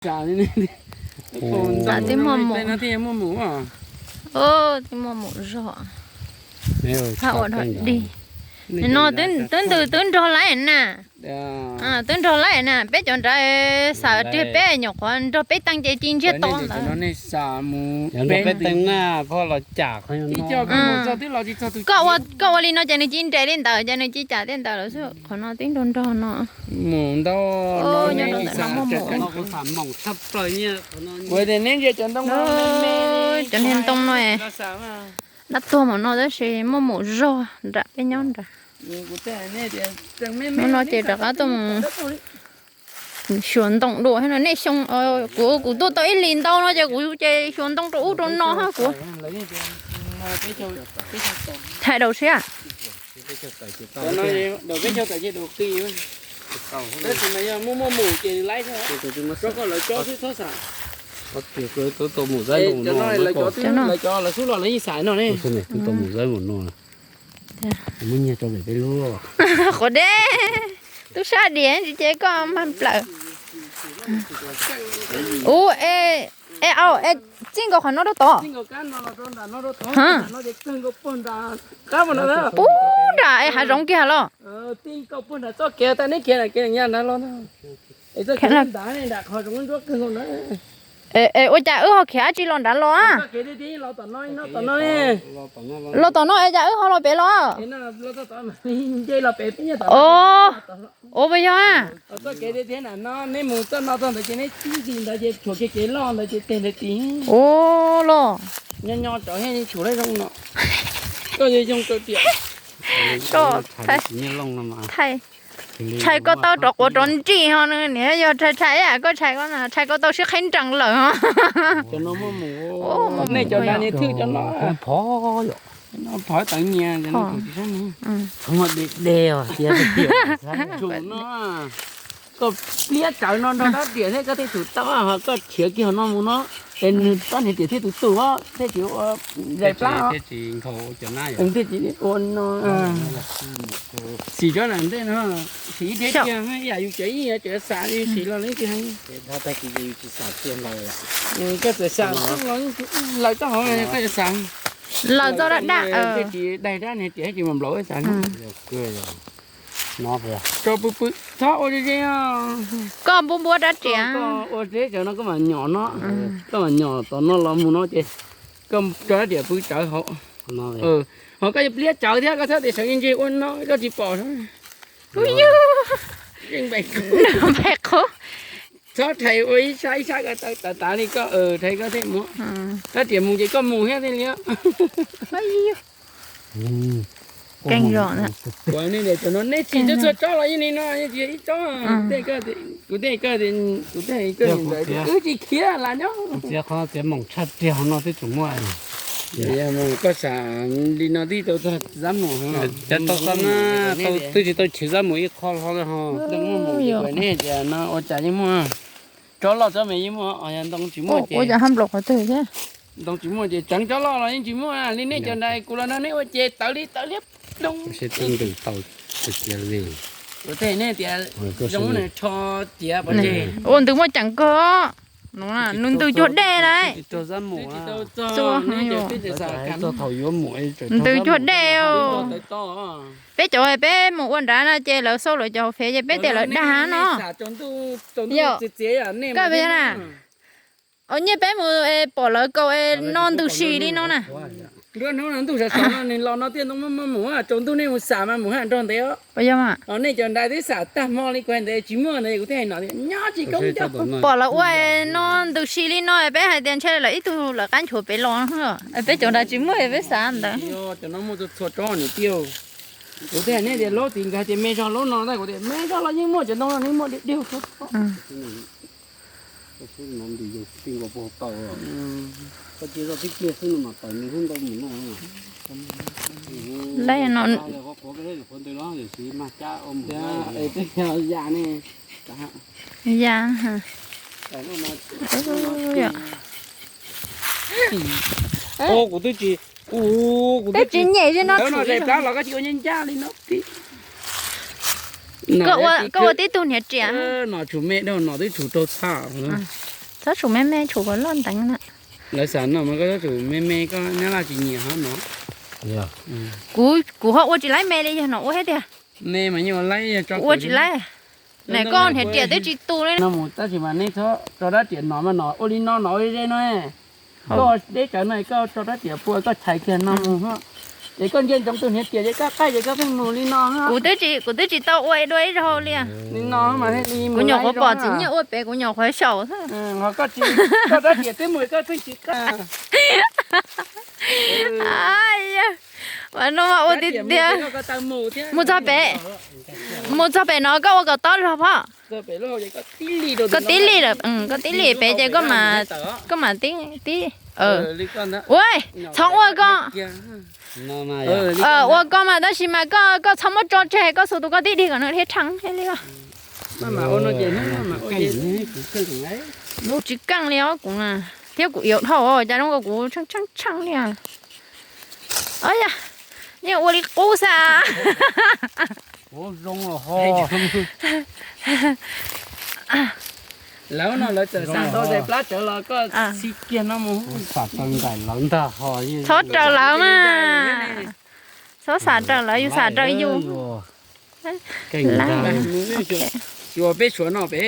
Xav twb muaj mus, twb muaj mus zog. Hab ua dog dig. No twb nrog laib na. Twb nrog laib na, peb cov nrad xav tiag peb nyuam qhuav nrog peb teeg ces ci ntsiag to ntawd. Koj ua li no ces nws ci nres li ntawd ces nws ci cas li ntawd lawm xwb. Qhov no twb nrog nrog no. Nyob rau ntawm no muaj mus. Cov niag ntoo no dab tuag mus no tab sis muaj mus zog nram peb nyob nrad. Hnub no ces rov qab tuaj mus xyuas ntoo dua no nej xyoo. Kuv, kuv tuaj tau ib hlis ntau no ces kuv ces xyuas ntoo rau ub rau no hab kuv. Thaij daus siab. Lawv cov, lawv xub los lawv yeej xav no ne. Muab nyiag rau peb lub. Quav deb, tub sab diam tsis ces koj mag plaws. Ub, e, au, txij nkaus qhov no rau tod. Pub nram es hav zoov kiag los. Es ua cas wb ho khiav dab tsi los nrad los? Los tom no es cas wb ho los pem los? Ua puas yog? Ua los. Tshais koj tau rov quav rov nrig ho, niam yog tshais tshais ib yam koj tshais koj, tshais koj tau sib qheb nrees lawm. Nej cov nrad niag thwj cov no. Phov tawv nyias. Koj pliab tsawv no nrog rab riam thiab koj thiaj tsum tau, ho koj khiav kiag hauv no mus no, es nws rab niag riam thiab tus tus thiaj tsis ua zais plab. Thiaj tsis ua no. Sim cov lam ntej no, sim ib thiab cia ib yam yus tsev ib yam tsev xav li sim los li tiag. Koj txawm xav txog los lawv txoj hauv koj yuav xav. Lawv txoj dab dab. Thiaj tsis daig rab niag riam thiab tsis mus nplaum xav no. Tso pw pw, txhob ua ze ze. Koj npuab npuab rab riam. Ua ze ze no koj mam nyom no. Koj mam nyom tom no los mus no ces koj tso rab riam pw tsawv hauv. Ho koj yuav pliab tsawv thiab koj txhob tias sawv ntseg ua no koj tsis pom. Yeej npaum qhov txhob rhais ua ib sab ib sab ko taw tav tav li koj rhais koj thiaj mus. Rab riam mus ces koj mus thiab thiaj li. Ua nej niam cov no nej tsis txhua txhua tsob los yeej li no, yeej tsis yog ib tsob. Kuv tej koj, kuv tej koj ntawd wb tsis khiav las nyob. Txiav qhov txiav moom tshaj tiag hauv no twb tseem muaj. Koj xav li no twb tau txog zab mus. Cov tau xab na, twb tsis tau chwv zab mus ib qho hlo li ho. Nej tias no ua cas yeej muaj tsob loj tsob me yeej muaj, ntoo tsis muaj ces, ntoo tsis muaj ces tseev tsob loj los yeej tsis muaj li. Nej cov nrad kuv los nrog nej ua ces tawv li tawv liab ploog. Kuv tej nej tias zoo nws tsho tiav pov tseg. Ua ntws muaj ceem kawg. Nws ntws cuag dej lawm. Ntws cuag dej. Peb cov peb mus ua nrad no ces lawv xauj lawv cov hauv fev ces peb tias lawv dag no. Yog, koj peb na, nyiaj peb mus pom lawv kaus no ntws si li no na. Nruab hnub no ntuj sov sov no nws los no tiaj ntoo muaj muaj mus, tsaus ntuj nej mus xam mas mus haj nrog ntev os. Os nej cov nrad twb xam tag hmo li kuv hais ntawd tsis muaj ntawd kuv thiaj hais no tias nyob tsis koob nco. Pom lawv ua no ntws si li no peb hais tias ntshe lawv ib tug lawv qab nchuav pem los. Peb cov nrad tsis muaj peb xav ntawd. Cov no muaj txhua txhua tsob niam tij. Kuv thiaj hais nej tias lub txiv nkawd tias me zog lub no ntag, kuv tias me zog los yeej muaj cov ntoo no, yeej muaj diaug diaug. Laib no. Ya. Kuv twb tsis, kuv twb tsis nyem li no. Tawv no zais plab los koj tsis ua ncaj ncaj li no. Koj ua tib tug niag riam. No tshum me dhau no twb tshum raug txhaj. Txhob tshum me me, tshum kom loj nteev na. Lawv xav no mas koj txhob tshum me me, koj nyab laj tsis nyiam hov no. Kuv, kuv ho ua tsis laib me li, yog no ua thiab tiag. Me mas yeej ua laib, ua tsis laib. Nais koj hniav riam twb tsis tu li no mus, tab sis mas nej txhob tso rab riam no mas no ua li no no ua li ze no. Koj deb tsawv no koj tso rab riam pua koj chais kiag no mus. Ces koj ntsia ntsoov tus hniav riam ces koj qaij ces koj pheej mus li no. Kuv twb tsis, kuv twb tsis tau ua dua ib zaug li. Li no mas li kuv nyuam qhuav pom txiv nyiaj ua pem kuv nyuam qhuav xyaum xwb. Koj tsis tso rab riam twb mus koj pheej tsis qaij. Mas no mas ua tiag tiag. Mus txog pem, mus txog pem no koj ua kom tob zog phom. Koj tib li lawm, koj tib li pem ces koj mam tib, tib. Ua, txhob ua koj. Ua koj mas tab sis mas koj, koj txhob muab tso tseg, koj xuas tus koj tib dig kom nws dhia rhees thiaj li. Tsis keej li os kuv na, thiab kuv yuav dhau cas zoo nkaus kuv tsheej tsheej li. Yog, yeej ua li qub xwb. Lawv no lawv txawm xav tau ze plab tsawv los koj xi kiag no mus. Txhob raws lawv mas. Txhob xav raws lawv, yus xav raws yus. Tsis ua peb suav no pem.